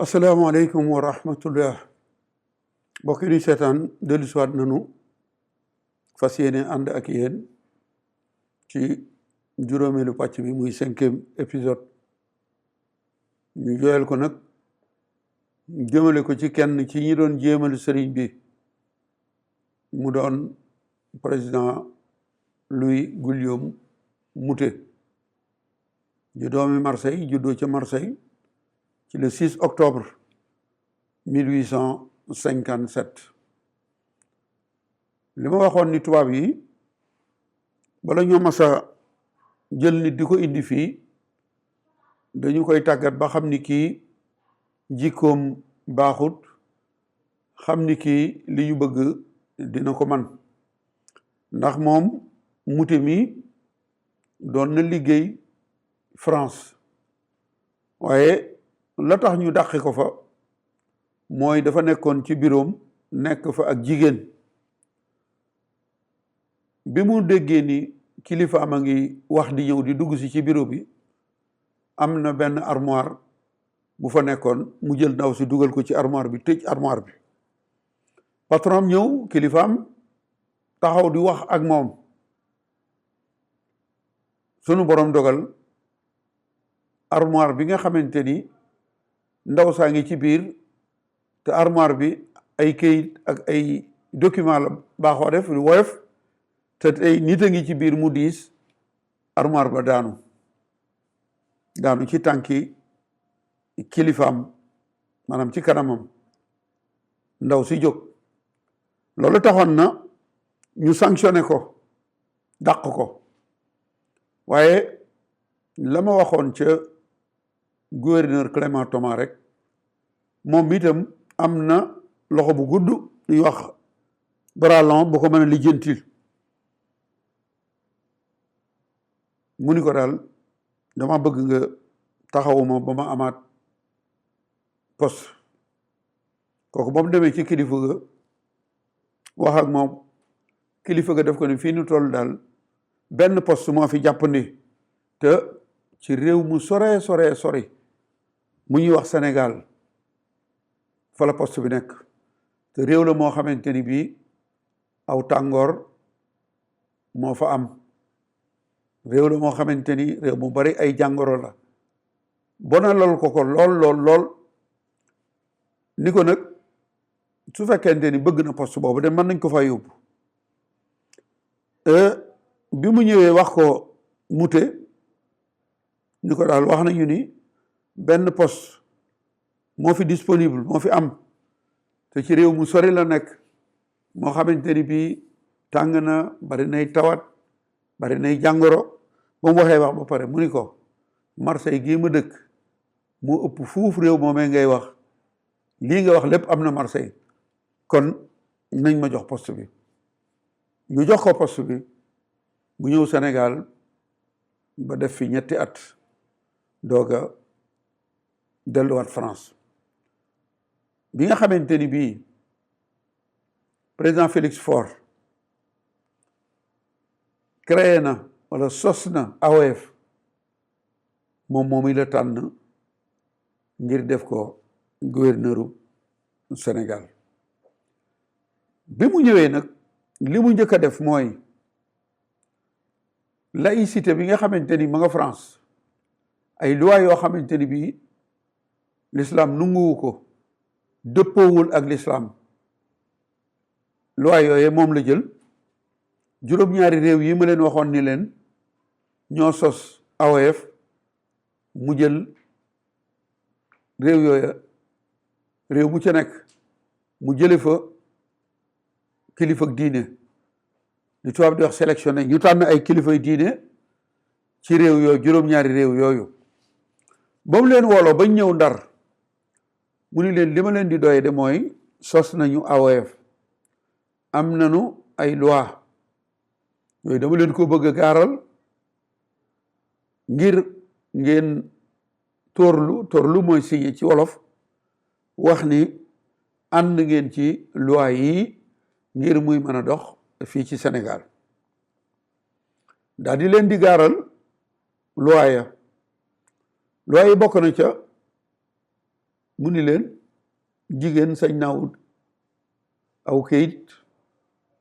asalaamaaleykum wa rahmatullah mbokk yi seetaan dellu siwaat nanu fas yéene ànd ak yéen ci juróomeelu pàcc bi muy 5e épisode ñu joyal ko nag jëmale ko ci kenn ci ñi doon jéemal sëriñ bi mu doon président Louis Guillaume Moutet di doomi Marseille juddoo ca Marseille ci le 6 octobre 1857 li ma waxoon ni tubaab yi bala ñoo mas a jël nit di ko indi fii dañu koy tàggat ba xam ni kii jikkoom baaxut xam ni kii li ñu bëgg dina ko man ndax moom Moutet mi doon na liggéey France waaye la tax ñu dàqi ko fa mooy dafa nekkoon ci bureau nekk fa ak jigéen bi mu déggee ni kilifaam a ngi wax di ñëw di dugg si ci bureau bi am na benn armoire bu fa nekkoon mu jël ndaw si dugal ko ci armoire bi tëj armoire bi patron ñëw kilifaam taxaw di wax ak moom sunu borom dogal armoire bi nga xamante ni ndaw saa ngi ci biir te armoire bi ay këyit ak ay document la baaxoo def lu woyof te tey nit a ngi ci biir mu diis armoire ba daanu ci tànki kilifaam maanaam ci kanamam ndaw si jóg loolu taxoon na ñu sanctionné ko dàq ko waaye la ma waxoon ca gouverneur Clément Thomas rek moom itam am na loxo bu gudd ñuy wax bras long bu ko mën a lijjantil mu ni ko daal dama bëgg nga taxawuma ba ma amaat poste kooku ba mu demee ci kilifa ga wax ak moom kilifa ga def ko ni fii nu toll daal benn poste moo fi jàppandi te ci réew mu sori mu ñuy wax Sénégal fa la poste bi nekk te réew la moo xamante ni bii aw tàngoor moo fa am réew la moo xamante ni réew mu bari ay jàngoro la bonalal ko lool ni ko nag su fekkente ni bëgg na poste boobu de mën nañ ko fa yóbbu bi mu ñëwee wax ko Moutet ni ko daal wax nañu ni benn poste moo fi disponible moo fi am te ci réew mu sori la nekk moo xamante ni bii tàng na bari nay tawat bari nay jàngoro ba mu waxee wax ba pare mu ni ko Marseille gii ma dëkk moo ëpp fuuf réew moomee ngay wax lii nga wax lépp am na Marseille kon nañ ma jox poste bi ñu jox ko poste bi mu ñëw Sénégal ba def fi ñetti at dooga delluwaat France bi nga xamante ni bii président Félix Faure créé na wala sos na AOF moom la tànn ngir def ko gouverneuru Sénégal bi mu ñëwee nag li mu njëkk a def mooy laïcité bi nga xamante ni ma nga France ay loi yoo xamante ni bii l'islam nunguwu ko dëppoowul ak l'islam loi yooye moom la jël juróom-ñaari réew yi ma leen waxoon ni leen ñoo sos AOF mu jël réew yooya réew mu ca nekk mu jële fa kilifa diine li tubaab di wax sélectionné ñu tànn ay kilifay diine ci réew yooyu juróom-ñaari réew yooyu ba mu leen wooloo bañ ñëw Ndar mu ni leen li ma leen di doye de mooy sos nañu AOF am nañu ay loi yooyu dama leen ko bëgg a gaaral ngir ngeen tóorlu mooy signé ci wolof wax ni ànd ngeen ci loi yi ngir muy mën a dox fii ci Sénégal daal di leen di gaaral loi yi bokk na ca mu ni leen jigéen sañ naa wut aw kayit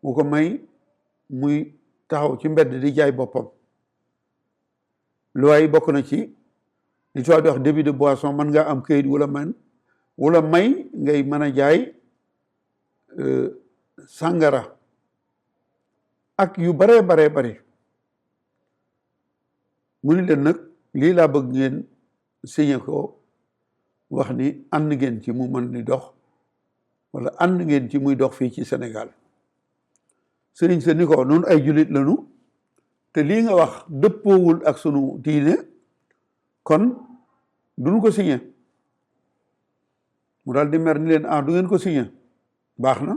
mu ko may muy taxaw ci mbedd di jaay boppam loi yi bokk na ci li tubaab di wax débit de boisson mën ngaa am kayit wala may ngay mën a jaay sàngara ak yu baree bare mu ni leen nag lii laa bëgg ngeen signé ko wax ni ànd ngeen ci mu mën di dox wala ànd ngeen ci muy dox fii ci Sénégal sëriñ sa ni ko noonu ay jullit lañu te lii nga wax dëppoowul ak sunu diine kon duñu ko signé mu daal di mer ni leen du ngeen ko signé baax na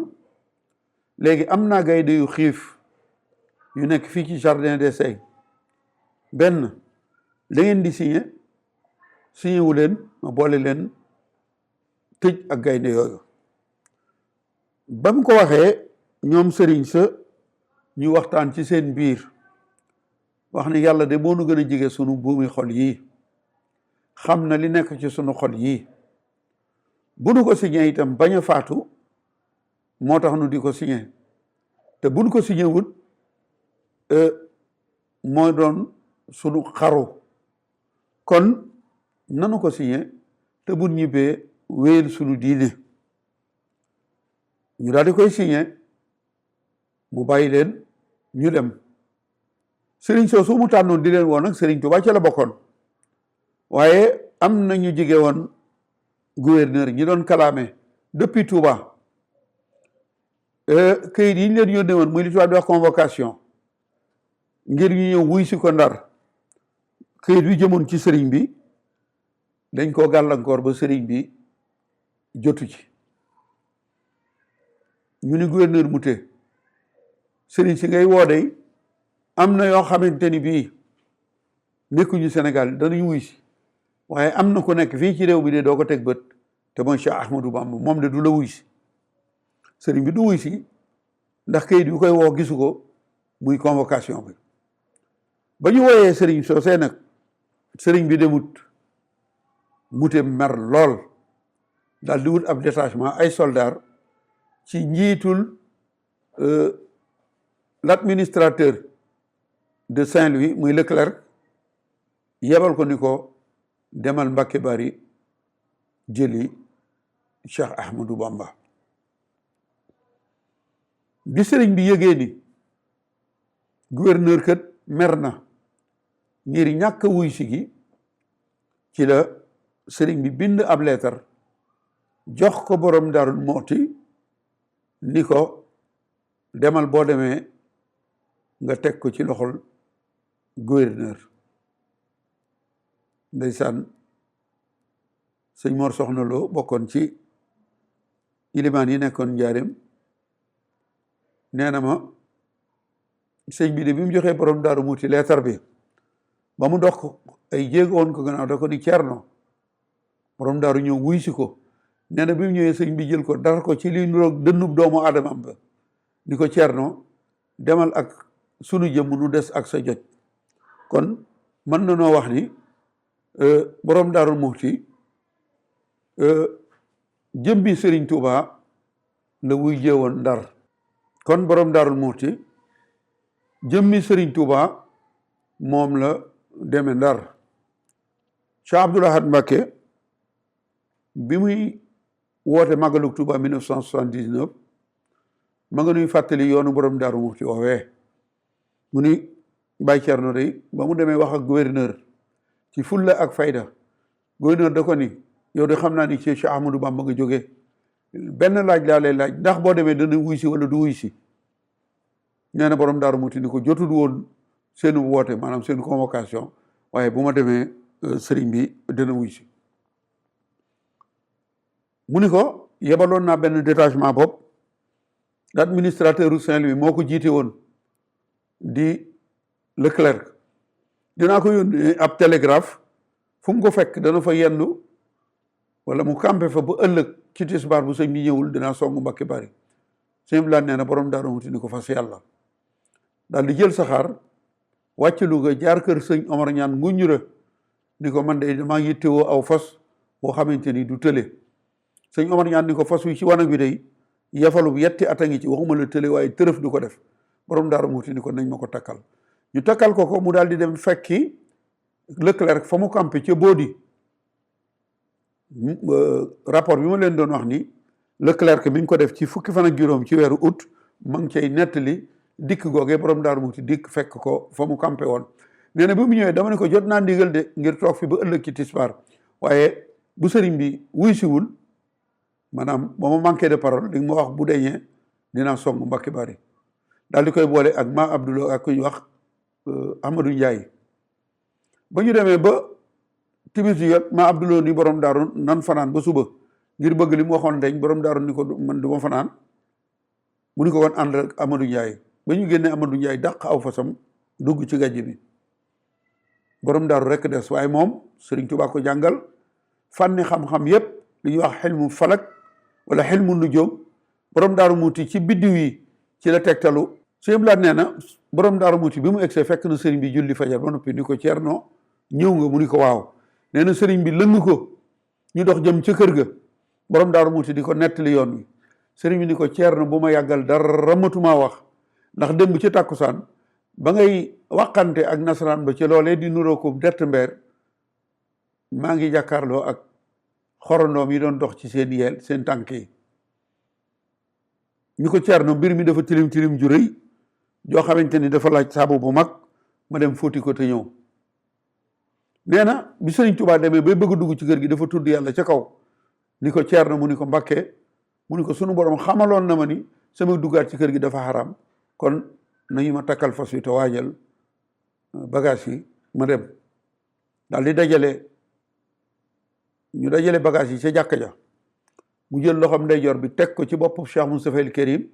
léegi am naa gaynde yu xiif yu nekk fii ci jardin des Sey benn la ngeen di signé wu leen ma boole leen tëj ak gaynde yooyu ba mu ko waxee ñoom sëriñ sa ñu waxtaan ci seen biir wax ni yàlla de moo nu gën a jege sunu buumi xol yii xam na li nekk ci sunu xol yii bu nu ko signé itam bañ a faatu moo tax nu di ko signé te bu nu ko signé wut mooy doon sunu xaru kon nanu ko signé te bu ñibbee wéyal sunu diine ñu daal di koy signé mu bàyyi leen ñu dem sëriñ soosu mu tànnoon di leen woon nag sëriñ Tuubaa ca la bokkoon waaye am na ñu jige woon gouverneur ñi doon kalaame depuis Touba këyit yi ñu leen yónnee woon muy li tubaab di wax convocation ngir ñu ñëw wuy si ko Ndar këyit bi jëmoon ci sëriñ bi dañ koo gàllankoor ba sëriñ bi jotu ci ñu ni gouverneur mu tee sëriñ si ngay woodey am na yoo xamante ni bii nekkuñu Sénégal danañ wuy si waaye am na ku nekk fii ci réew bi de doo ko teg bët te mooy Cheikh Ahmadou Bamba moom de du la wuy si sëriñ bi du wuy si ndax kayit bi koy woo gisu ko muy convocation bi ba ñu wooyee sëriñ soosee nag sëriñ bi demut mute mer lool daal di wut ab détachement ay soldats ci njiitul l'administrateur de Saint-Louis muy Leclerc yebal ko ni ko demal Mbàkke Bari jëli Cheikh Ahmadou Bamba bi sëriñ bi yëgee ni gouverneur kat mer na ngir ñàkk wuy si gi ci la sëriñ bi bind ab leetar jox ko borom Daarul Muxti ni ko demal boo demee nga teg ko ci loxol gouverneur ndeysaan sëñ Mor Soxna Lo bokkoon ci ilimaan yi nekkoon njaareem nee na ma sëñ bi de bi mu joxee borom Daaru Muxti leetar bi ba mu dox ay jéego woon ko gannaaw da ko ni Ceerno borom daaru ñëw wuy si ko nee na bi mu ñëwee sëñ bi jël ko dar ko ci li nuroog dënnub doomu aadama ba ni ko Ceerno demal ak sunu jëmm nu des ak sa jot kon mën na noo wax ni borom Daaru Muxti jëmbi Sëriñ Tuuba la wuy jeewoon Ndar kon borom Daaru Muxti jëmmi Sëriñ Tuuba moom la deme Ndar Cheikh Abdoul Ahad Mbacké bi muy woote màggalug Tuuba 1979 ma nga nuy fàttali yoonu borom Daaru Muxti woowee mu ni Baye Thierno day ba mu demee wax ak gouverneur ci fulla ak fayda gouverneur da ko ni yow de xam naa ni ci Cheikh Ahmadou Bamba nga jógee benn laaj laa lay laaj ndax boo demee dana wuy si wala du wuy si nee na borom Daaru Muxti ni ko jotul woon seen woote maanaam seen convocation waaye bu ma demee sëriñ bi dana wuy si mu ni ko yebaloon naa benn détachement bopp l'administrateur u Saint-Louis moo ko jiite woon di Leclerc dinaa ko yónnee ab télégraphe fu mu ko fekk dana fa yendu wala mu campé fa ba ëllëg ci tisbaar bu sëñ bi ñëwul dinaa songu Mbàkke Bari sëñ bi laa nee na borom Daaru Muxti ni ko fas yàlla daal di jël saxaar wàcc Louga jaar kër sëñ Omar Ñaan nguñura ni ko man de maa ngi yittewoo aw fas boo xamante ni du tële sëñ Omar ñaan ni ko fas wi ci wanag bi day yafalu yetti at a ngi ci waxuma la tële waaye tërëf du ko def. borom Daaru Muxti ni ko nañ ma ko takkal ñu takkal ko mu daal di dem fekki Leclerc fa mu campé ca Bodi. rapport bi ma leen doon wax ni Leclerc mi ngi ko def ci fukki fan ak juróom ci weeru août ma ngi cay nettali dikk googee borom Daaru Muxti dikk fekk ko fa mu campé woon. nee na bi mu ñëwee dama ne ko jot naa ndigal de ngir toog fi ba ëllëg ci tisbaar waaye bu sëriñ bi wuy siwul maanaam ba ma manqué de parole li ma wax bu deñee dinaa song Mbàkke Bari daal di koy boole ak ma Abdoulaye ak ku ñu wax Amadou Ndiaye. ba ñu demee ba timis yot ma Abdoulaye ni borom daaru nan fanaan ba suba ngir bëgg li mu waxoon deñ borom daaru ni ko man du ma fanaan mu ni ko woon ànd ak Amadou Ndiaye. ba ñu génnee Amadou Ndiaye dàq aw fasam dugg ci gàjj bi borom daaru rekk des waaye moom Sëriñ Tuubaa ko jàngal fànni xam-xam yépp li ñuy wax xilmu falak wala xilmu nujum borom Daaru Muxti ci biddiw yi ci la tegtalu. Sëñ Blaat nee na borom Daaru Muxti bi mu egsee fekk na sëriñ bi julli fajar ba noppi ni ko Ceerno ñëw nga mu ni ko waaw. nee na sëriñ bi lëng ko ñu dox jëm ca kër ga borom Daaru Muxti di ko nettali yoon wi sëriñ bi ni ko Ceerno bu ma yàggal dara matumaa wax ndax démb ci tàkkusaan ba ngay waxante ak nasaraan ba ci loolee di nuroo ko dett mbeer maa ngi jàkkaarloo ak xorondoom yi doon dox ci seen yeel seen tànk yi ñu ko Ceerno mbir mi dafa tilim tilim ju rëy joo xamante ni dafa laaj saabu bu mag ma dem fóoti ko te ñëw. nee na bi Sëriñ Tuubaa demee bay bëgg a dugg ci kër gi dafa tudd yàlla ca kaw ni ko Ceerno mu ni ko Mbàkke mu ni ko sunu borom xamaloon na ma ni sama duggaat ci kër gi dafa xaraam kon nañu ma takkal fas wi te waajal bagage yi ma dem daal di dajale ñu dajale bagage yi ca jàkka ja mu jël loxoom ndeyjoor bi teg ko ci boppam Cheikh Moustapha El Karim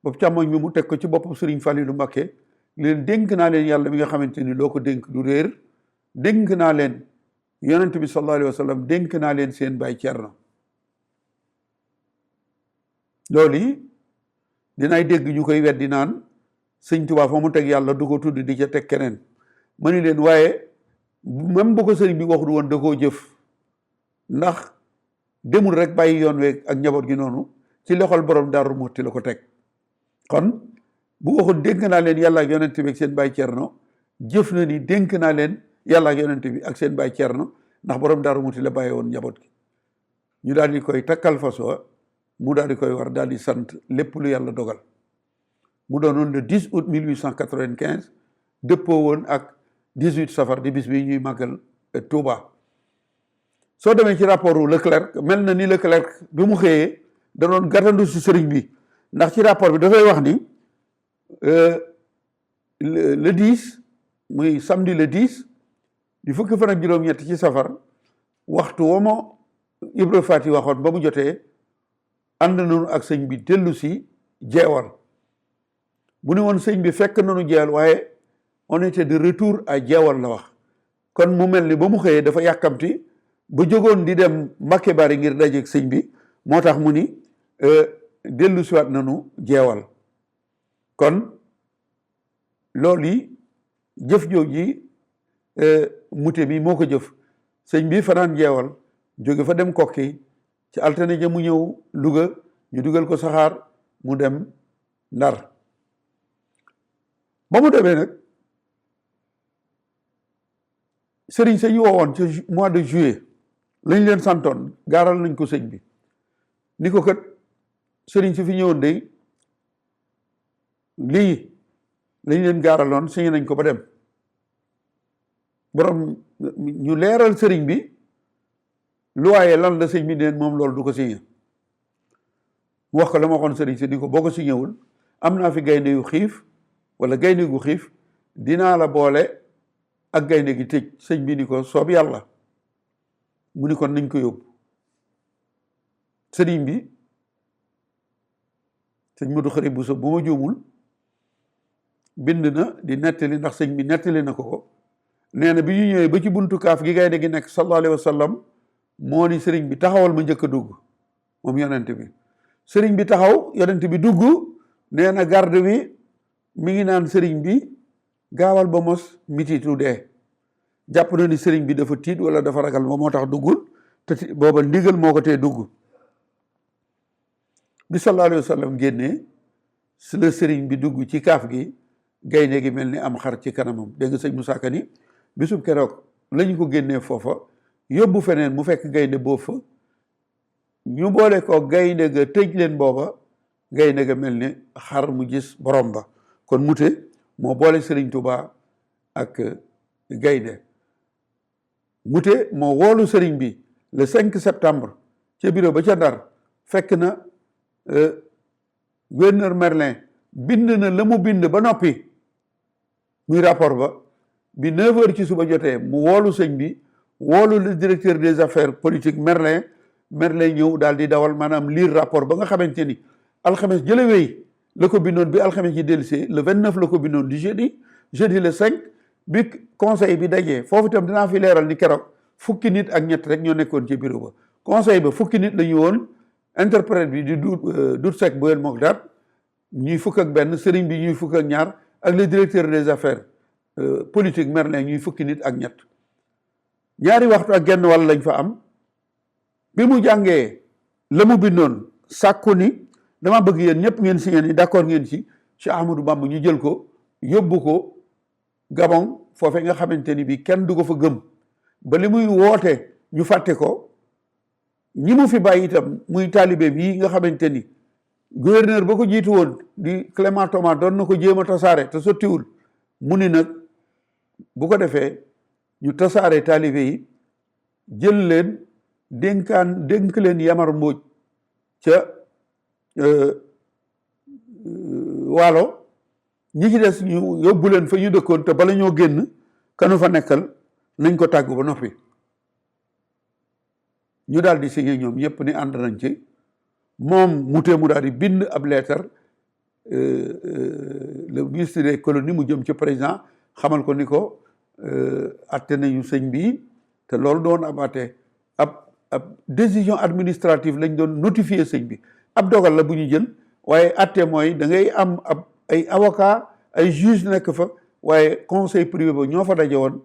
bopp càmmoñ bi mu teg ko ci boppam Sëriñ Falilu Mbàkke leen dénk naa leen yàlla mi nga xamante ni loo ko dénk du réer dénk naa leen yonent bi sallallahu alayhi wa sallam dénk naa leen seen baay Ceerno. loolu yi dinaay dégg ñu koy weddi naan Sëñ Tuubaa fa mu teg yàlla du ko tudd di ca teg keneen ma ni leen waaye même bu ko sëriñ bi waxul woon da koo jëf ndax demul rek bàyyi yoon weeg ak njaboot gi noonu ci loxol borom Daaru Muxti la ko teg. kon bu waxul dénk naa leen yàlla ak yonent bi ak seen baay Ceerno jëf na ni dénk naa leen yàlla ak yonent bi ak seen baay Ceerno ndax borom Daaru Muxti la bàyyi woon njaboot gi. ñu daal di koy takkal fas wa mu daal di koy war daal di sant lépp lu yàlla dogal mu doonoon le 10 août 1895 dëppoo woon ak 18 safar di bis bi ñuy màggal Touba. soo demee ci rapportu Leclerc mel na ni Leclerc bi mu xëyee da doon gàttandu si sëriñ bi ndax ci rapport bi dafay wax ni le 10 muy samedi le 10 di fukki fan ak juróom-ñett ci safar waxtu wa ma Ibra Faati waxoon ba mu jotee ànd nañu ak sëñ bi dellu si jeewal bu ne woon sëñ bi fekk nañu jeewal waaye on était de retour à jeewal la wax kon mu mel ni ba mu xëyee dafa yàkkamti ba jógoon di dem Mbàkke Bari ngir dajeeg sëñ bi moo tax mu ni dellu siwaat nañu jeewal kon loolu yi jëf jooji mute bi moo ko jëf sëñ bi fanaan jeewal jóge fa dem kokki ci altine ja mu ñëw Louga ñu dugal ko saxaar mu dem Ndar ba mu demee nag sëriñ sa ñu woowoon ci mois de juillet lañ leen santoon gaaral nañ ko sëñ bi ni ko kat sëriñ si fi ñëwoon de lii lañ leen gaaraloon signé nañ ko ba dem borom ñu leeral sëriñ bi lu waaye lan la sëñ bi neen moom loolu du ko signé mu wax ko la ma waxoon sëriñ si ni ko boo ko signéwul am naa fi gaynde yu xiif wala gaynde gu xiif dinaa la boole ak gaynde gi tëj sëñ bi ni ko soob yàlla mu ni kon nañ ko yóbbu sëriñ bi sëñ Modou Xari Bousso bu ma juumul bind na di nettali ndax sëñ bi nettali na ko nee na bi ñu ñëwee ba ci buntu kaaf gi gaynde gi nekk sallallahu alayhi wa sallam moo ni sëriñ bi taxawal ma njëkk a dugg moom yonent bi sëriñ bi taxaw yonent bi dugg nee na garde bi mi ngi naan sëriñ bi gaawal ba mos mititu dee jàpp na ni sëriñ bi dafa tiit wala dafa ragal ba moo tax duggul te booba ndigal moo ko tee dugg bi sallallahu alayhi wa sallam génnee si la sëriñ bi dugg ci kaaf gi gaynde gi mel ni am xar ci kanamam dégg nga sëñ Moussa Ka ni bisub keroog lañu ko génnee foofa yóbbu feneen mu fekk gaynde boobu fa ñu boole ko gaynde ga tëj leen booba gaynde ga mel ni xar mu gis borom ba kon mute moo boole sëriñ Touba ak gaynde mute moo woolu sëriñ bi le 5 septembre ca bureau ba ca Ndar fekk na gouverneur Merlin bind na la mu bind ba noppi muy rapport ba bi 9h ci suba jotee mu woolu sëñ bi woolu le directeur des affaires politiques Merlin ñëw daal di dawal maanaam lire rapport ba nga xamante ni alxames jële wéy la ko bindoon bi alxames yi dellusee le 29 la ko bindoon di jeudi le 5 bi conseil bi dajee foofu itam dinaa fi leeral ni keroog fukki nit ak ñett rek ñoo nekkoon ci bureau ba conseil ba fukki nit la ñu woon interprète bi di Dut Seck Boyel Mogdad ñuy fukk ak benn sëriñ bi ñuy fukk ak ñaar ak le directeur des affaires politiques Merlin ñuy fukki nit ak ñett ñaari waxtu ak genn wàll lañ fa am bi mu jàngee la mu bindoon sàkku ni dama bëgg yéen ñëpp ngeen signé ni d'accord ngeen ci Cheikh Ahmadou Bamba ñu jël ko yóbbu ko Gabon foofee nga xamante ni bi kenn du ko fa gëm ba li muy woote ñu fàtte ko ñi mu fi bàyyi itam muy taalibe bi nga xamante ni gouverneur ba ko jiitu woon di Clément Thomas doon na ko jéem a tasaare te sottiwul mu ni nag bu ko defee ñu tasaare taalibe yi jël leen dénk leen Yamar Mbóoj ca Waalo ñi ci des ñu yóbbu leen fa ñu dëkkoon te bala ñoo génn kanu fa nekkal nañ ko tàggu ba noppi ñu daal di signé ñoom ñëpp ni ànd nañ ci moom mutee mu daal di bind ab leetar le ministre des colonies mu jëm ci président xamal ko ni ko atte nañu sëñ bi te loolu doon ab atte ab décision administrative lañ doon notifier sëñ bi ab dogal la bu ñu jël waaye atte mooy da ngay am ab ay avocat ay juge nekk fa waaye conseil privé ba ñoo fa daje woon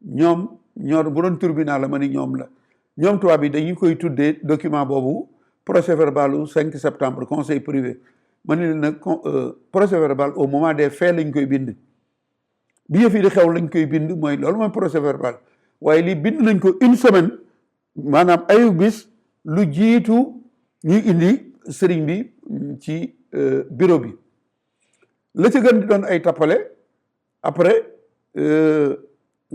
ñoom ñoo bu doon tribunal la ma ni ñoom la ñoom tubaab bi dañu koy tuddee document boobu procès verbal 5 septembre conseil privé ma ne leen nag procès verbal au moment des faits lañ koy bind bi yëf yi di xew lañ koy bind mooy loolu mooy procès verbal waaye lii bind nañ ko une semaine maanaam ayu bis lu jiitu ñuy indi sëriñ bi ci bureau bi la ci gën di doon ay tappale après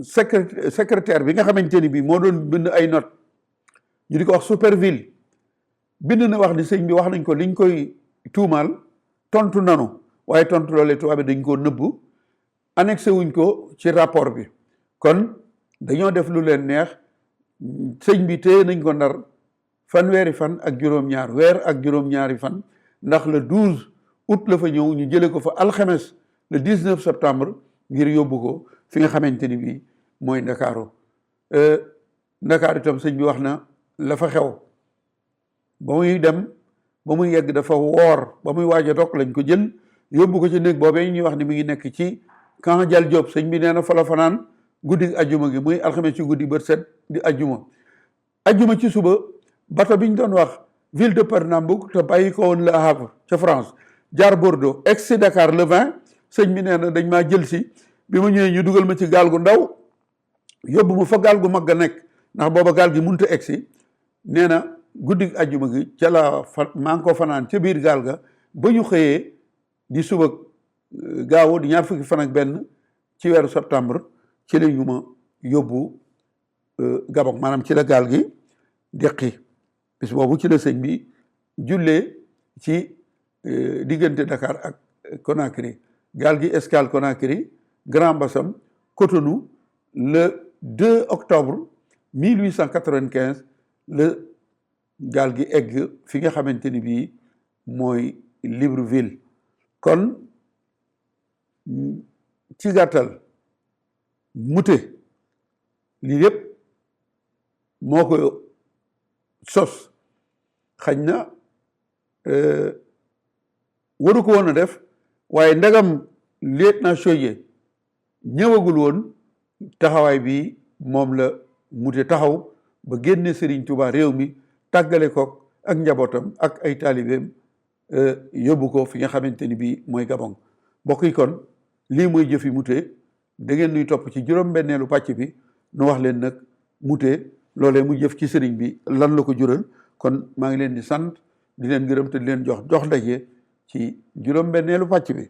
secrétaire bi nga xamante ni bi moo doon bind ay note ñu di ko wax Superville bind na wax ni sëñ bi wax nañ ko liñ koy tuumaal tontu nanu waaye tontu loolee tubaab bi dañ koo nëbbu annexé wuñ ko ci rapport bi kon dañoo def lu leen neex sëñ bi téye nañ ko Ndar fanweeri fan ak juróom-ñaar weer ak juróom-ñaari fan ndax le 12 août la fa ñëw ñu jële ko fa alxames le 19 septembre ngir yóbbu ko fi nga xamante ni bii mooy Ndakaaru Ndakaaru itam sëñ bi wax na la fa xew ba muy dem ba muy yegg dafa woor ba muy waaj a dog lañ ko jël yóbbu ko ci néeg boobee ñuy wax ni mi ngi nekk ci Camp Dial Diop sëñ bi nee na fa la fanaan guddi ajjuma gi muy alxames ci guddi bët set di ajjuma ci suba bato bi ñu doon wax ville de Pernambouc te bàyyi ko woon Le Havre ca France jaar Bordeaux egsi Dakar le 20 sëñ bi nee na dañ maa jël si bi ma ñëwee ñu dugal ma ci gaal gu ndaw yóbbu ma fa gaal gu mag a nekk ndax booba gaal gi mënut a egsi nee na guddi ajjuma gi ca la maa ngi ko fanaan ca biir gaal ga ba ñu xëyee di suba gaawu di ñaar fukki fan ak benn ci weeru septembre ci la ñu ma yóbbu Gabon maanaam ci la gaal gi deqi bis boobu ci la sëñ bi jullee ci diggante Dakar ak Conakry gaal gi escale Conakry Grand Bassam Cotonou le 2 octobre 1895 le gaal gi egg fi nga xamante ni bii mooy Libreville kon ci gàttal mute lii lépp moo ko sos xañ na waru ko woon a def waaye ndegam lieutenant Chaudié ñëwagul woon taxawaay bi moom la mute taxaw ba génne Serigne Touba réew mi tàggale kook ak njabootam ak ay taalibeem yóbbu ko fi nga xamante ni bii mooy Gabon. mbokk yi kon lii mooy jëfi Mouté da ngeen nuy topp ci juróom-benneelu pàcc bi nu wax leen nag Mouté loolee mu jëf ci sëriñ bi lan la ko jural. kon maa ngi leen di sant di leen gërëm te di leen jox daje ci juróom-benneelu pàcc bi.